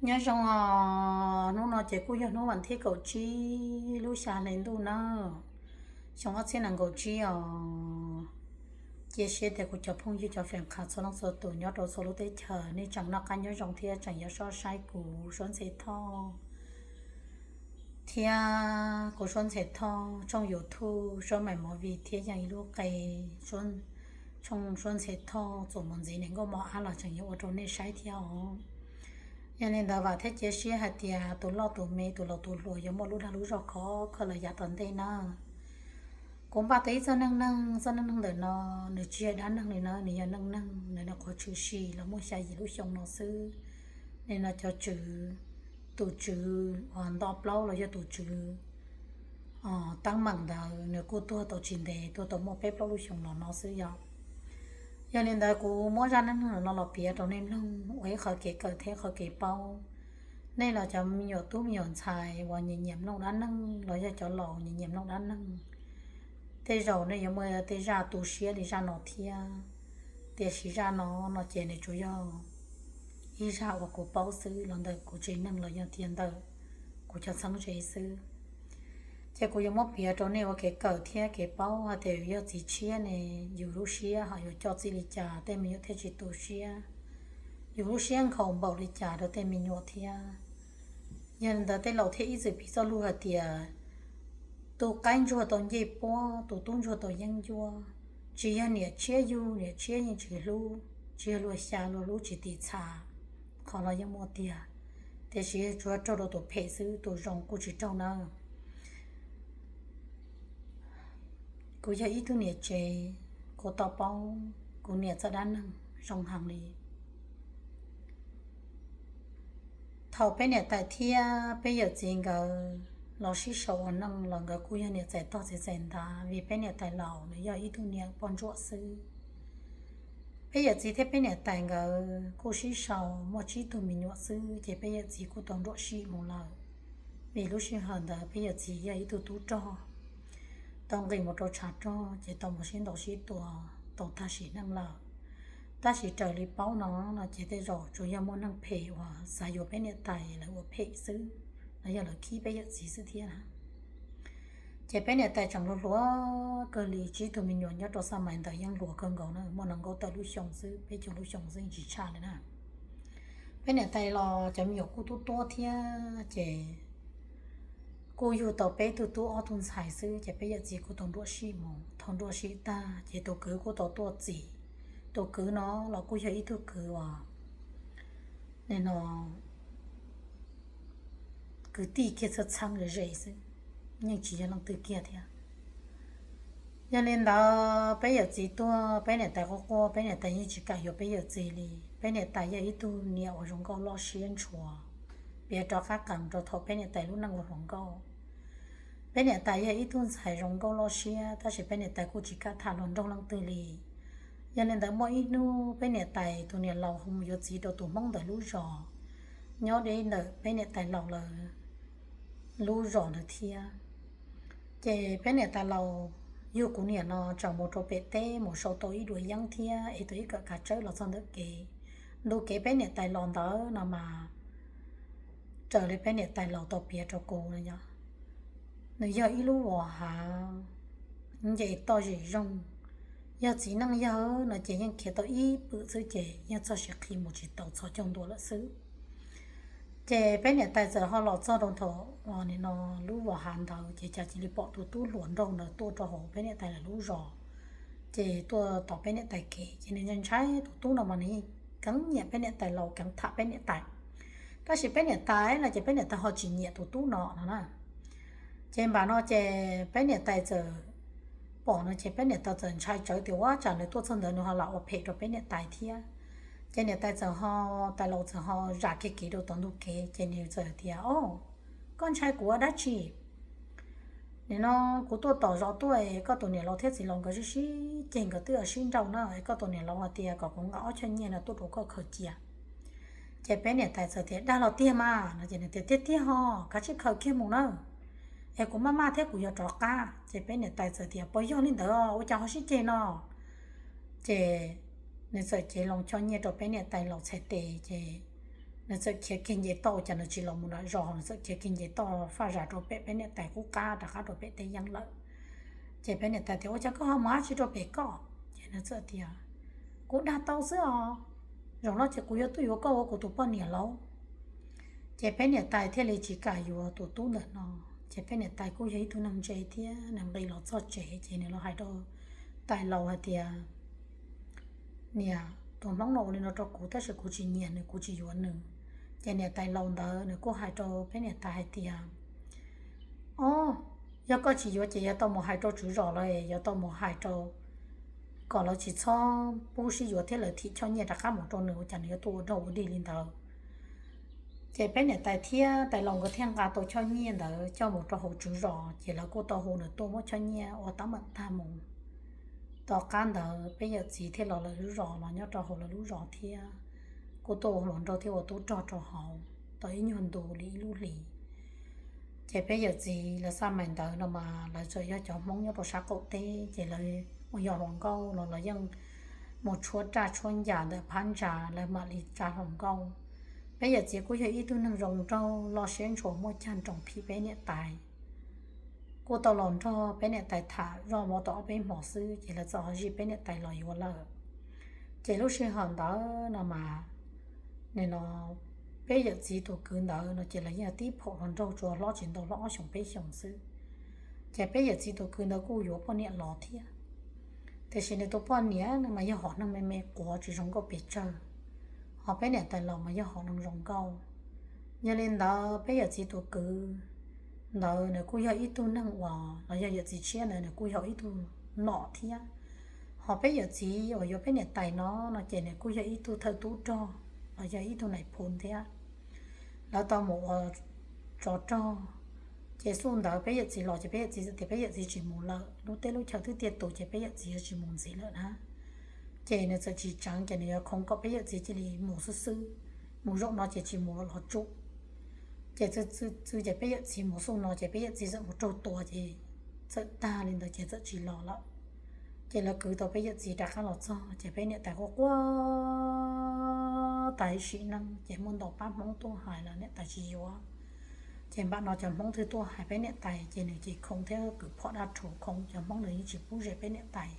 Nyob zoo os, hnub no ces kuj yog hnub vas thib kaum tsib lub xya hli ntuj na, xyoo ob txhiab nees nkaum tsib os. Cia siab tias kuv cov phooj ywg cov fem qha txhua leej txhua tus nyob rau txhua lub teb chaws nej tseem noj qab nyob zoo thiab tseem yuav soj saib kuv Suab Ntxhe Thoj thiab kuv Suab Ntxhe Thoj tshooj YouTube Suab Maiv Movie thiab yeej ib lub qe tshooj Suab Ntxhe Thoj txuas mus ntxiv niam nkauj mos ab los tseem yuav ua rau nej saib thiab os. Yog li ntawd vam thiab cia siab hais tias tus loj tus me tus laus tus hluas yuav muaj lub dag lub zog khov kho los yav tom ntej na. Kuv npaj tau ib txoj neej neeg, txoj neej neeg ntawm no nws tsis yog dab neeg li na, nws yog neej neeg, nws nyuam qhuav tshwm sim los muaj xya yim lub xyoo no xwb. Nim no cov tswv, tus tswv uas nto plaub los yog tus tswv teeb meem ntawd nws kuj tuag tau tsis ntev, tuag tau muaj peb plaub lub xyoo los no xwb yom. Yog li ntawd kuv muab zaj neej neeg no los piav rau nej mloog ua ib qhov kev kawm thiab qhov kev paub. Nej los cov me nyuam tub me nyuam ntxhais uas nyiam nyiam mloog dab neeg los yog cov laus nyiam nyiam mloog dab neeg, tej zaum nej yuav muaj tej zaj tu siab li zaj no thiab. Tiam sis zaj no no ces nws tsuas yog ib zaj uas kuv paub xwb los ntawm kuv tsev neeg los yog tias ntawm kuv cov txheeb ze xwb. Ces kuv yuav muab piav rau nej ua kev kawm thiab kev paub hais tias yog txiv tshiab ne, yus lub siab ho yuav coj txij li cas tej me nyuam thiaj tsis tu siab, yus lub siab nkhaus npaum li cas rau tej me nyuam thiab. Yog li ntawd tej laus thiaj ib txwm piv txoj lus hais tias tus qaib ntsuag tau ncej puab, tus tub ntsuag tau yeeb ncuab. Tsis yog niam tshiab yug niam tshiab yeej tsis hlub, tsis yog luag xya luag hlub tsis tim txha, qhov no yeej muaj tiag. Tiam sis tsuas raug rau tus phem xwb, tus zoo kuj tsis raug nawb. Kuv yog ib tug niam tsev, kuv tau paub kuv niam txoj dab neeg zoo heev li. Thaum peb niam tais thiab peb yawm txiv nkawd los sib sau ua neej los nkawd kuj yog niam txais tog txiv txais ntav, vim peb niam tais laus nws yog ib tug niam poj ntsuam xwb. Peb yawm txiv thiab peb niam tais nkawd kuj sib sau muaj tsib tug me nyuam xwb, ces peb yawm txiv kuj tau nruam sim mus lawm. Vim lub sij hawm ntawd peb yawm txiv yog ib tug tub rog, tau nqis mus rau tshav rog ces tau mus sib ntaus sib tua, tau tag sim neej lawm. Tab sis raws li paub no no ces tej zaum tsuas yog muaj neeg phem uas xav yuav peb niam tais lawv ua phem xwb, los yog lawv khib peb yawm txiv xwb thiab na. Ces peb niam tais tseem hluas hluas kawg li, tsib tug me nyuam nyob rau xab maiv ntawd yeej hluas kawg nkaus na, muaj nees nkaum tawm lub xyoo xwb, peb caug lub xyoo xwb tsis tshaj li na. Peb niam tais los cov me nyuam kuj tub tuab thiab ces kuj yug tau peb tug tub ob tug ntxhais xwb, ces peb yawm txiv kuj tau nruam sim mus. Thaum nruam sim tag ces tus kwv kuj tau tuaj txim. Tus kwv no los kuj yog ib tug kwv uas nim no kwv tij kiag txhab txheeb ze ze xwb, yeej tsis yog leej twg kiag thiab. Yog li ntawd peb yawm txiv tuag, peb niam tais quaj quaj, peb niam tais yeej tsis kam yuav peb yawm txiv li. Peb niam tais yog ib tug niam uas zoo nkauj loj siab ntshua, piav rov qab qees rau thaum peb niam tais lub neej uas hluas nkauj. Peb niam tais yog ib tug ntxhais zoo nkauj loj siab, tab sis peb niam tais kuj tsis kam tham hluas nraug leej twg li. Yog li ntawd muaj ib hnub peb niam tais tus niam laus hu mus yuav txiv rau tus hmoob ntawd lub zos, nyob deb ntawm peb niam tais laus lawv lub zos ntawd thiab. Ces peb niam tais laus yug kuv niam no tseem mus rau pem teb mus sau tau ib duas yeeb thiab es tau ib kawm kav tsawb los txog ntawm kev. Ntu kev peb niam tais los ntawd no mas raws li peb niam tais laus tau piav rau kuv no, nws yog ib lub vos hav nce toj zem zoo. Yog txiv neej yawg no ces yeej khiav tau ib pwm xwb ces yeej txog siav qhi mus tsis tau txhos caug ntua lawm xwb. Ces peb niam tais txawm ho los txog rau thaum nim no lub vos hav ntawd ces cas cia li pom tus tub hluas nraug ntawd tuaj rau hauv peb niam tais lawv lub zos. Ces tuaj tom peb niam tais kev ces nws ntshai tus tub no mas nws yeej keev nyiam peb niam tais laus, keev tham peb niam tais. Tab sis peb niam tais no ces peb niam tais ho tsis nyiam tus tub no no na. Ces npaum no ces peb niam tais txawm pom no ces peb niam tais txawm ntshai tsawv tias ua cas nws tuaj txog ntawd nws ho lam ua phem rau peb niam tais thiab. Ces niam tais txawm ho, tais laus txawm ho zam kiag kev rau tom ntug kev ces nws txawm tias, O, koj ntshai kuv ua dab tsi? Nim no kuv tuaj tom zos tuaj es koj tus niam laus thiab txiv laus nkawd sib sib ceg, nkawd twb sib nrauj na, es koj tus niam laus hais tias kom kuv nqa ob choj nyiaj no tuaj rau koj khaws cia. Ces peb niam tais txawm tias, Dag los tiag mas? No ces nws tias, Tiag tiag ho, kav tsij khaws kiag mus na, es kuv maj maj thiab kuv yuav rov qab. Ces peb niam tais txawm tias, Puas yog li ntawd, ua cas ho sib ceg no? Ces nws txawm cev loo choj nyiaj rau peb niam tais laus txhais tes ces nws txawm khiav kiag nce toj, cas nws tsis los mus nram zos, nws txawm khiav kiag nce toj faj zam rau pem peb niam tais qub qab rov qab rau pem teb yeeb lawm. Ces peb niam tais tias, Ua cas koj ho mus dab tsi rau pem koj? Ces nws txawm tias, Kuv dag tau xwb os, zaum no ces kuv yuav tuaj yuav koj ua kuv tus poj niam lauj. Ces peb niam tais thiaj li tsis kam yuav tus tub ntawm no. Ces peb niam tais kuj yog ib tug neeg ntse thiab, nws nqis los txog tsev ces nws los hais rau tais laus hais tias, Niam, tus hmoob no ua li no rau kuv tab sis kuv tsis nyiam nws, kuv tsis yuav nws. Ces niam tais laus ntawd nws kuj hais rau peb niam tais hais tias, Ob, yog koj tsis yuav ces yuav tau mus hais rau tswv zos los yuav tau mus hais rau kom lawv tsis txhob pub sib yuav thiab lawv thim choj nyiaj rov qab mus rau nws, ua cas nws yuav tuaj ua rog ua dig li ntawd. Ces peb niam tais thiab tais laus nkawd thiaj nqa tau choj nyiaj ntawd coj mus rau hauv tswv zos, ces lawv kuj tau hu nws tuaj muab choj nyiaj ua tab meem tag mus. Tom qab ntawd peb yawm txiv thiaj los lawv lub zos, los nyob rau hauv lawv lub zos thiab kuj tuaj ua hluas nraug thiab ua tub rog rau hauv tau ib nyuag ntu li ib lub hlis. Ces peb yawm txiv lawv xaj mais ntawd no mas lawv txawm yog cov hmoob nyob rau sab qaum teb, ces lawv mus yos hluas nkauj los lawv yeej mus tshuab raj tshuab ncas ntawm phab ntsa, lawv mam li tsa hluas nkauj. Peb yawm txiv kuj yog ib tug neeg zoo nraug loj siab ntshua muaj cag nroos phim peb niam tais. Kuj tau los nrog peb niam tais tham zoj mov tau ob peb hmo xwb ces lawv txawm ho zij peb niam tais los yuav lawm. Ces lub sij hawm ntawd no mas, nim no peb yawm txiv tus kwv ntawd no ces lawv yeej tib phaum hluas nraug, tsuas hlob tsis ntau, hlob ob xyoos peb xyoos xwb. Ces peb yawm txiv tus kwv ntawd kuj yuav poj niam los thiab, tiam sis nws tus poj niam no mas yog hom neeg me me quav tsis zoo nkauj pes tsawg, ho peb niam tais laus mas yog hom neeg zoo nkauj. Yog li ntawd peb yawm txiv tus kwv ntawd nws kuj yog ib tug neeg uas, los yog yawm txiv tshiab ntawd nws kuj yog ib tug nom thiab. Ho peb yawm txiv uas yuav peb niam tais no, no ces nws kuj yog ib tug thawj tub rog los yog ib tug nais phoo thiab. Lawv tau mus ua tsov rog, ces xub ntawd peb yawm txiv los ces peb yawm txiv tias peb yawm txiv tsis mus lawm, lub teb lub chaw twb tiaj tus ces peb yawm txiv yuav tsis mus ntxiv lawm na. Ces nws txawm tsis tseev, ces nws yuav khoov kom peb yawm txiv cia li mus xwb xwb, mus zaum no ces tsis mus los tsum. Ces txwv txwv ces peb yawm txiv mus xub no ces peb yawm txiv txawm mus raug tua ces txawm tag li ntawd ces txawm tsis los lawm. Ces lawv kwv tau peb yawm txiv rov qab los txog ces peb niam tais quaj quaj tas sim neej, ces muaj ntau pab hmoob tuaj hais los niam tais tsis yuav. Ces npam no cov hmoob twg tuaj hais peb niam tais ces nws ces khoov thiab kwv phom dab rhuv khoov, cov hmoob nws yeej tsis pub ze peb niam tais.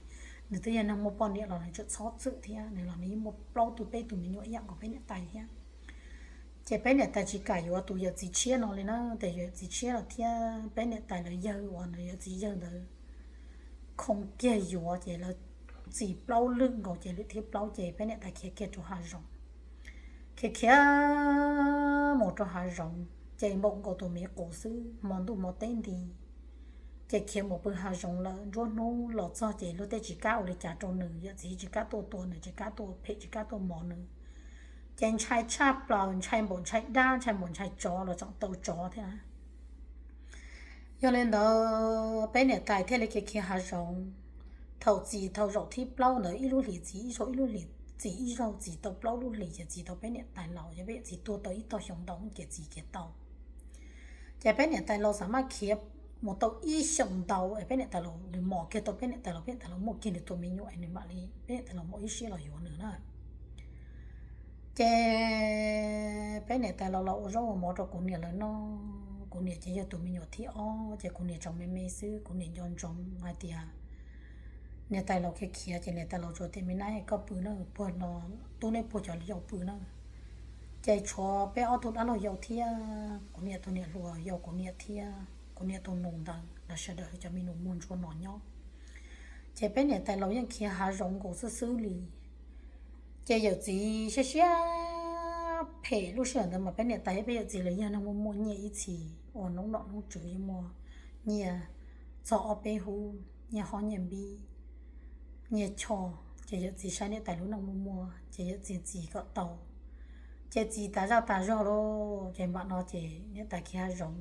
Nws twb yog neeg muaj poj niam los nws tseem txhob txwm thiab, nws los nws yeej muaj plaub tug peb tug me nyuam ib yam nkaus peb niam tais thiab. Ces peb niam tais tsis kam yuav tus yawm txiv tshiab no li na, tes yawm txiv tshiab los thiab peb niam tais lawv yawg uas nws yawm txiv yawg ntawd khoo kiag yuav ces lawv txis plaub lwm nkaus ces lwm thib plaub ces peb niam tais khiav kiag rau hav zoov. Khiav khiav mus rau hav zoov ces npaum nkaus tus miv qus xwb, hmo ntuj hmo teb nti. Ces khiav mus pw hav zoov lawm, nruab hnub los txog ces luag tej tsis kam ua li cas rau nws, yawm txiv tsis kam tuaj tua nws, tsis kam tuaj phem, tsis kam tuaj mov nws. Ces ntshai tshaj plaws, ntshai npaum ntshai dab, ntshai npaum ntshai tsov los tseem tau tsov thiab. Yog li ntawd peb niam tais thiaj li khiav khiav hav zoov. Thaum txis thaum zaum thib plaub ntawd ib lub hlis txis ib zaug, ib lub hlis txis ib zaug, txis tau plaub lub hlis ces txis tau peb niam tais laus, ces peb yawm txiv tuag tau ib tog xyoo ntau ces txis kiag tau. Ces peb niam tais laus xav mas khiav mus tau ib xyoos ntau es peb niam tais laus, nws mos kiag tau peb niam tais laus, peb niam tais laus muaj kiag nws tus me nyuam es nws mam li, peb niam tais laus mam ib siab los yuav nws na. Ces peb niam tais laus los ua zaub ua mov rau kuv niam lawv noj, kuv niam ces yog tus me nyuam thib ob ces kuv niam tseem me me xwb, kuv niam nco ntsoov hais tias niam tais laus khiav khiav ces niam tais laus tsuas tias, Me nab, koj pw na, puag no tub neb puag cov yau pw na. Ces tshuav peb ob tug dab laug yau thiab kuv niam tus niam hluas yau, kuv niam thiab kuv niam tus nus ntawd, lawv sawv daws cov me nus muag ntsuag no nyob. Ces peb niam tais laus yeej khiav hav zoov nkaus xwb xwb li. Ces yawm txiv siab siab phem, lub sij hawm ntawd mas peb niam tais thiab peb yawm txiv los yog neeg muaj muaj nyiaj ib txhis, ua noob nom noob tswv yeej muaj nyiaj txog ob peb hub, nyiaj hob nyiaj npib, nyiaj choj. Ces yawm txiv saib niam tais lub neej muaj muaj ces yawm txiv txis kom tau. Ces txis tas zaj tas zog lauj, ces npam no ces niam tais khiav hav zoov.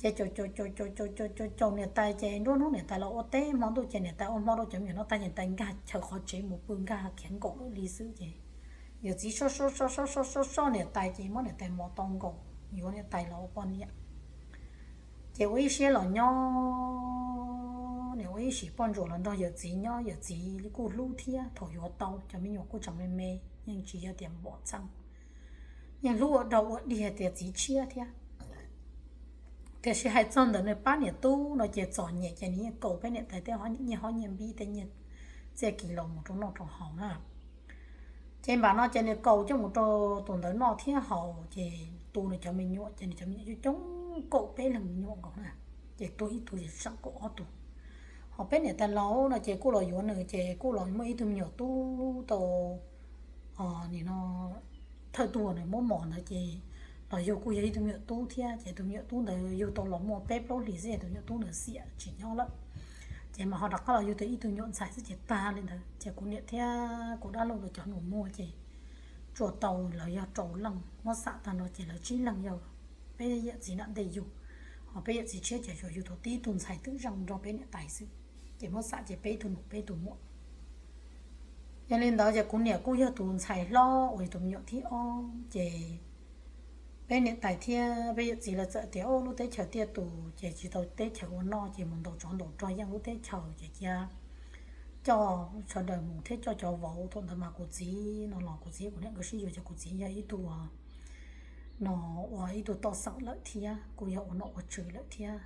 Ces caum caum caum caum caum caum caum niam tais, ces nruab hnub niam tais los ua teb, hmo ntuj ces niam tais ua hmo rau cov me nyuam noj tag, niam tais nkag chaw qhov tsev mus pw, nkag khiav nkaum lawm li xwb. Ces yawm txiv soj soj soj soj soj soj niam tais, ces muab niam tais mos tau nkaus, yuav niam tais los ua poj niam. Ces ua ib siab los nyob, niam ua ib sim poj ntsuam los nrog yawm txiv nyob, yawm txiv kuj hlub thiab, thaum yuav tau cov me nyuam kuj tseem me me, yeej tsis yog tias npom txheej. yeej hlub ua dog ua dig tias txiv tshiab thiab. Tiam sis hais txog ntawm nws pab niam tub no ces txom nyem ces nws yeej kaus peb niam tais tej nyiaj hob nyiaj npib tej nyiaj txiaj kis los mus rau noj rau haus na. Ces npam no ces nws kaus coj mus rau tus ntawd noj thiab haus ces tu nws cov me nyuam ces nws cov me nyuam coob coob kaum peb leeg me nyuam nkaus na. Ces tuag ib tug ces tsam kaum ob tug. Ho peb niam tais laus no ces kuj los yuav nws ces kuj los muaj ib tug me nyuam tub tau, nim no thawj tug nws muab mos ntawd ces los yug kuj yog ib tug me nyuam tub thiab ces tus me nyuam tub ntawd yug tau los muaj peb plaub hlis xwb es tus me nyuam tub ntawd xiam tsis nyob lawm. Ces mas ho rov qab los yug tau ib tug me nyuam ntxhais xwb ces tag li ntawd ces kuv niam thiab kuv dab laug lawv cov nus muag ces tsuas tau lawv yog rau leej muab xam tag no ces lawv tsib leeg yog peb yawm txiv nram ntej yug, ho peb yawm txiv tshiab ces tsuas yug tau tib tug ntxhais twm zeej nrog peb niam tais xwb. Ces muab xam ces peb tug nus peb tug muam. Yog li ntawd ces kuv niam kuj yog tus ntxhais hlob uas yog tus me nyuam thib ob ces peb niam tais thiab peb yawm txiv lawv txawm tias, Au, lub teb chaws tiaj tus ces tsis tau teb chaws ua noj ces mus ntaus tsov ntaus rog yeej lub teb chaws ces cia coj sawv daws mus thiab coj cov vauv. Thaum ntawd mas kuv txiv no los kuv txiv kuv niam nkawd sib yuav ces kuv txiv yog ib tug no ua ib tug toj xeem lawm thiab kuj yog ua nom ua tswv lawm thiab.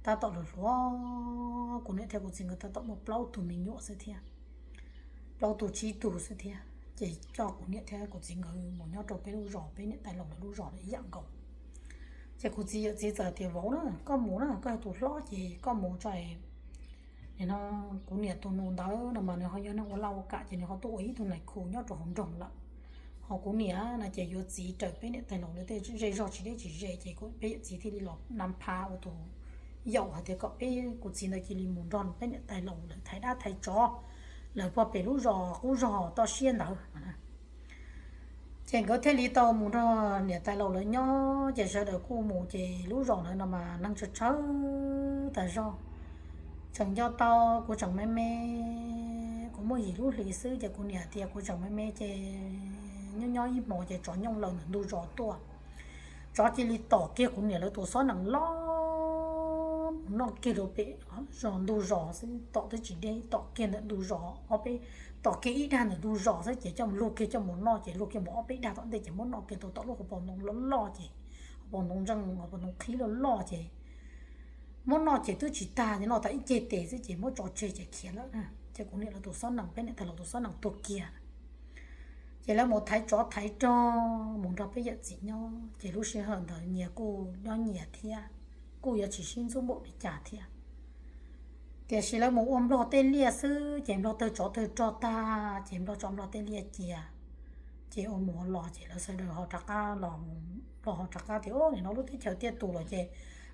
Tab tom lawv hluas, kuv niam thiab kuv txiv nkawd tab tom muaj plaub tug me nyuam xwb thiab, plaub tug tsib tug xwb thiab ces coj kuv niam thiab kuv txiv nkawd mus nyob rau peb lub zos, peb niam tais laus lawv lub zos lawm ib yam nkaus. Ces kuv txiv yawm txiv txawm tias, Vauv na, koj mus na, koj yog tus hlob ces koj mus tso. Nim no kuv niam tus nus ntawd no mas nws ho yog neeg ua laj ua kam ces nws ho tuaj ua ib tug nais khu nyob rau hauv nroog lawm. Ho kuv niam no ces yuav txiv raws peb niam tais laus lawv tej zej zog tsis deb tsis ze ces peb yawm txiv thiaj li los na pha ua tus yaum hais tias kom peb kuv txiv ntawd cia li mus nrog peb niam tais laus lawv thaiv dab thaiv tsov, lawv puag pem lub zos qub zog toj siab ntawd. Ces nkawd thiaj li tau mus nrog niam tais laus lawv nyob ces sawv daws kuj mus ces lub zos ntawd no mas neeg tsawg tsawg tas zog. Tseem nco tau kuv tseem me me, kuv muaj yim lub hli xwb ces kuv niam tias kuv tseem me me ces nyob nyob ib hmo ces tsov nyooj laws ntawm ntug zos tuaj. Tsov cia li tom kiag kuv niam lawv tus xob nees los mus noj kiag rau pem zos ntug zos xwb, tom twb tsis deb, tom kiag ntawm ntug zos ob peb, tom kiag ib dag ntawm ntug zos xwb ces coj luag kiag coj mus noj ces luag kiag mus ob peb dag tom ntej ces muab noj kiag tau tom lub hauv paus ntoo loj loj ces, hauv paus ntoo ntseej, hauv paus ntoo qhib loj loj ces muab noj ces twb tsis tag ces noj tau ib ceg tes xwb ces muab tso tseg ces khiav lawm na. Ces kuv niam lawv tus xob nees, peb niam tais laus tus xob nees tuag kiag. Ces lawv mus thaiv tsov thaiv rog mus nrog peb yawm txiv nyob ces lub sij hawm ntawd nyias kuj nyob nyias thiab, kuj yuav tsis sib ntxub npaum li cas thiab. Tiam sis lawv mus ua nplog tej liaj xwb ces nplog tawg tsov tawg rog tag ces nplog tso nplog tej liaj cia, ces ua mus ua los ces lawv sawv daws ho rov qab los, nplog ho rov qab tias, Nim no lub teb chaws tiaj tus lawm ces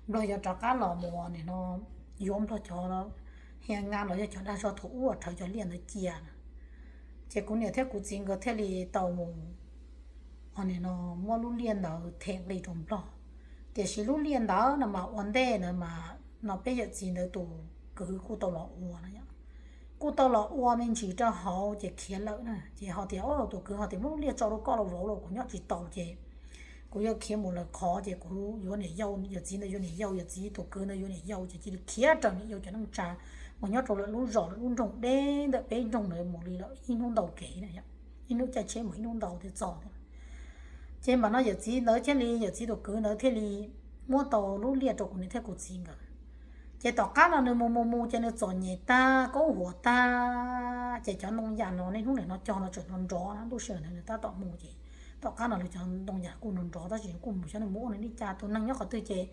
nplog yuav rov qab los mus nim no yuav nplog cov hia nga los yog cov dag zog thaum ub uas rhawv cov liaj ntawd cia na. Ces kuv niam thiab kuv txiv nkawd thiaj li tau mus, nim no muab lub liaj ntawd them nqi rau nplog. Tiam sis lub liaj ntawd no mas ua ntej ntawd mas no peb yawm txiv ntawd tus kwv kuj tau los ua na, kuj tau los ua me ntsis rau hauv ces khiav lawm na. Ces ho tias, Tus kwv ho tias muab lub liaj tso rau koj los vauv los kuv nyob tsis tau ces kuv yuav khiav mus lawm qhov ces kuv yuav niam yau, yawm txiv ntawd yuav niam yau, yawm txiv tus kwv ntawd yuav niam yau ces cia li khiav raws niam yau cov neej tsa mus nyob rau lawv lub zos lawv lub nroog deb ntawm peb nroog ntawd mus li lawm ib hnub ntau kev na, ib hnub caij tsheb mus ib hnub ntau thiaj txog thiab. Ces npam no yawm txiv ntawd thiaj li, yawm txiv tus kwv ntawd thiaj li muab tau lub liaj rau kuv niam thiab kuv txiv nkawd. Ces tom qab no nws mus mus mus ces nws txom nyem tag, kaub huam tag, ces cov ntoo yam no niaj hnub nim no cog no tseem nrov nrov na, ntuj sij hawm ntawd nws tab tom mus ces tom qab no lawv cov ntoo yam kuj nrov nrov tab sis kuj mus xyov nws mus ua nws li cas, tus neeg nyob qhov twg ces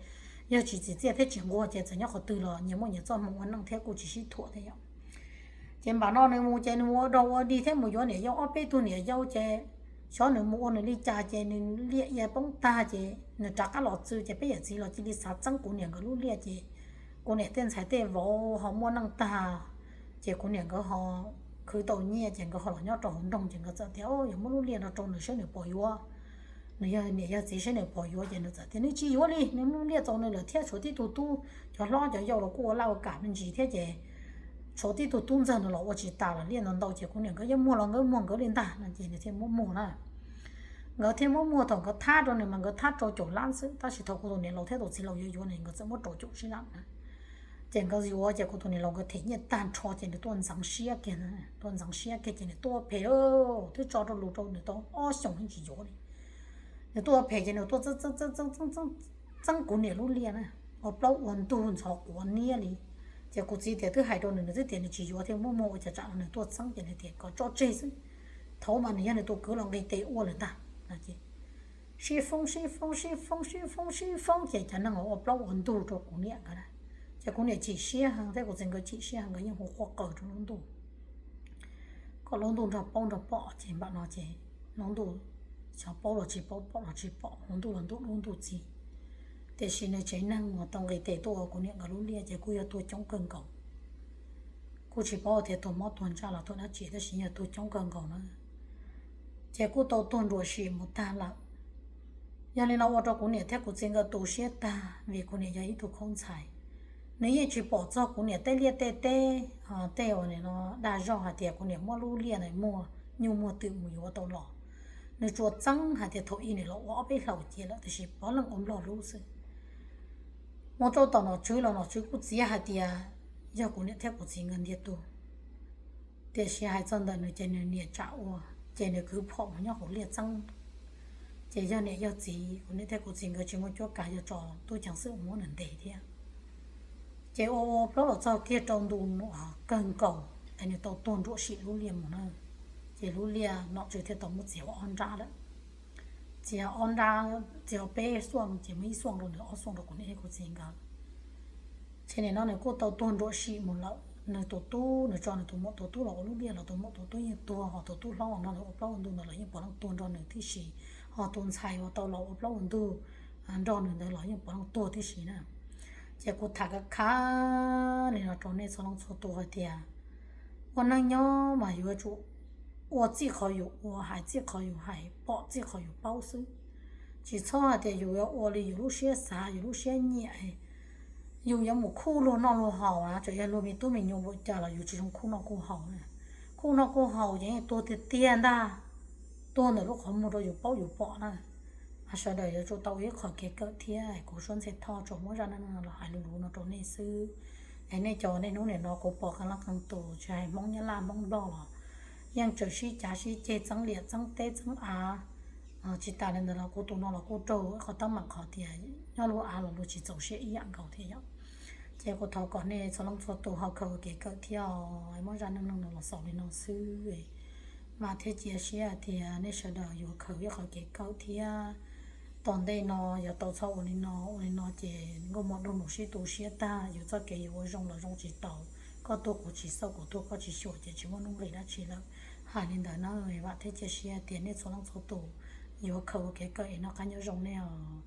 yog tsis txim txiaj thiab tsis nquag ces txawm nyob qhov twg los nyias muaj nyias txoj hmoo ua neej thiab kuj tsis sib thuam thiab yom. Ces npam no nws mus ces nws mus ua dog ua dig thiab mus yuav niam yau ob peb tug niam yau ces xyov nws mus ua nws li cas ces nws liaj ia poob tag ces nws rov qab los txog ces peb yawm txiv los cia li xav txeeb kuv niam nkawd lub liaj ces kuv niam tej ntxhais tej vauv ho muaj neej tag ces kuv niam nkawd ho khwv tau nyiaj ces nkawd ho los nyob rau hauv nroog ces nkawd txawm tias, Yog muab lub liaj no rau nws saib nws puas yuav, nws yog niam yog txiv saib nws puas yuav. Ces nws txawm tias nws tsis yuav li, nws muab lub liaj tau nws lawm thiab tshuav tib tug tub, cov hlob cov yau los kuj ua laj ua kam me ntsis thiab ces tshuav tib tug tub ntxawg nws los ua tsis tas los liaj ntau ntau ces kuv niam nkawd yeej muag los nkawd muag nkawd li ntag no ces nws thiaj muab muag na. Nkawd thiaj muab muag, thaum nkawd thab rau nws mas nkawd thab rau caum lab xwb tab sis thaum kuv tus niam laus thiab tus txiv laus yuav yuav nws nkawd txawm muab rau caum tsib lab na. Ces nkawd yuav ces kuv tus niam laus nkawd them nyiaj tag nrho ces nws tuaj ntxeev siab kiag, tuaj ntxeev siab kiag ces nws tuaj phem lawm, twb tso rau lus rau nws tau ob xyoos yeej tsis yuav li. Nws tuaj ua phem ces nws tuaj txeeb kuv niam lub liaj na, ua plaub ua ntug ntxhov quav niab li. Ces kuv txiv tias twb hais rau nws, nws twb tias nws tsis yuav thiab, muaj muag ua cas tsam no nws tuaj txeeb, ces nws tias kom tso tseg xwb, thaum ub mas nws yog nws tus kwv los nqis tes ua lawm ntag no ces sib foob sib foob sib foob sib foob sib foob ces cov neeg ua plaub ua ntug rau kuv niam nkawd na. Ces kuv niam chim siab heev thiab kuv txiv nkawd chim siab heev, nkawd yeej hu quaj qw rau lub ntuj kom lub ntuj nrog paub nrog pom ces npaum no ces lub ntuj, xyov paub los tsis paub, pom los tsis pom, hu ntuj los ntuj dub ntuj txiv. Tiam sis nws tsev neeg uas tau nqis tes tuaj ua kuv niam nkawd lub liaj ces kuj yog tuag coob kawg nkaus. Kuj tsis paub tias tuag mob tuag ntsaj los tuag dab tsi, tab sis yog tuag coob kawg nkaus na. Ces kuj tau tuag nruam sim mus tag lawm. Yog li no ua rau kuv niam thiab kuv txiv nkawd tu siab tag vim kuv niam yog ib tug khaub ntxhais. Nws yeej tsis pom txog kuv niam tej liaj tej teb, tej uas nim no dag zog hais tias kuv niam muab lub liaj ntawd muag nyuj muag twm mus yuav tau los. Nws tsuas txeeb hais tias thaum ub nws los ua ob peb hlau cia lawm, tiam sis puav leej ua nplog hlub xwb. Mus rau tom nom tswv los nom tswv kuj txiav hais tias yog kuv niam thiab kuv txiv nkawd ntiag tug. Tiam sis hais txog ntawm nws ces nws niam tsam ua, ces nws kwv phom mus nyob hauv liaj txeeb. Ces yog niam yog txiv, kuv niam thiab kuv txiv nkawd tsis muaj cuab kav yuav tso tub ceev xwm muab nws ntes thiab. Ces ua ua plaub los txog kiag rau ntu kawg nkaus es nws tau tuag nruam sim lub liaj mus na. Ces lub liaj nom tswv thiaj tau muab txiav ua ob nrab lawm. Txiav ob nrab, txiav peb xuaj ces muab ib xuaj rau nws, ob xuaj rau kuv niam thiab kuv txiv nkawd. Ces nim no nws kuj tau tuag nruam sim mus lawm. Nws tus tub, nws tso nws tus muam tus tub los ua lub liaj los tus muam tus tub yeej tuag, ho tus tub hlob uas nrog nws ua plaub ua ntug ntawd los yeej puav leej tuag nrog nws tib si, ho tus ntxhais uas tau los ua plaub ua ntug nrog nws ntawd los yeej puav leej tuag tib si na. Ces kuv tham kav khav li no rau nej txhua leej txhua tus hais tias ua neej nyob mas yuav tsum ua txij qhov yus ua, hais txij qhov yus hais, pom txij qhov yus paub xwb. Tsis txhob hais tias yus yuav ua li yus lub siab xav, yus lub siab nyiam, yus yuav mus khuj luag noj luag haus na, tsuas yog luag me tub me nyuam npaum cas los yus tsis zoo khuj noj khuj haus na. Khuj noj khuj haus ces yeej tuag tiag tiag ntag, tuag ntawm lub qhov muag rau yus paub yus pom na. Mas sawv daws yuav tsum tau ua ib qho kev kawm thiab. Kuv Suab Ntxhee Thoj tsuas muab zaj neej neeg no los hais lus lus no rau nej xwb. Es nej cov niaj hnub nim no kuv pom qee leej qee tus tsis hais Hmoob Nyab Laj Hmoob Nplog los yeej tseem sib cav sib ceg txeeb liam txeeb teb txeeb av. Tsis tas li ntawd los kuv tus no los kuj raug ib qhov teeb meem qhov tias nyob lub av los luag tsis txaus siab ib yam nkaus thiab yom. Ces kuv thov kom nej txhua leej txhua tus ho khaws ua kev kawm thiab. Muab zaj neej neeg no los xaus li no xwb, vam thiab cia siab tias nej sawv daws yuav khaws ib qho kev kawm thiab. Tom ntej no yuav tau txhob ua li no, ua li no ces nkauj muam nraug nus sib tu siab tag, yus txoj kev yuav ua zoo los zoo tsis tau. Koj tuag kuv tsis xauj, kuv tuag koj tsis xyuas ces tsis muaj nuj nqis dab tsi lawm. Hais li ntawd na, vam thiab cia siab tias nej txhua leej txhua tus yuav khaws ua kev kawm es noj qab nyob zoo nej os.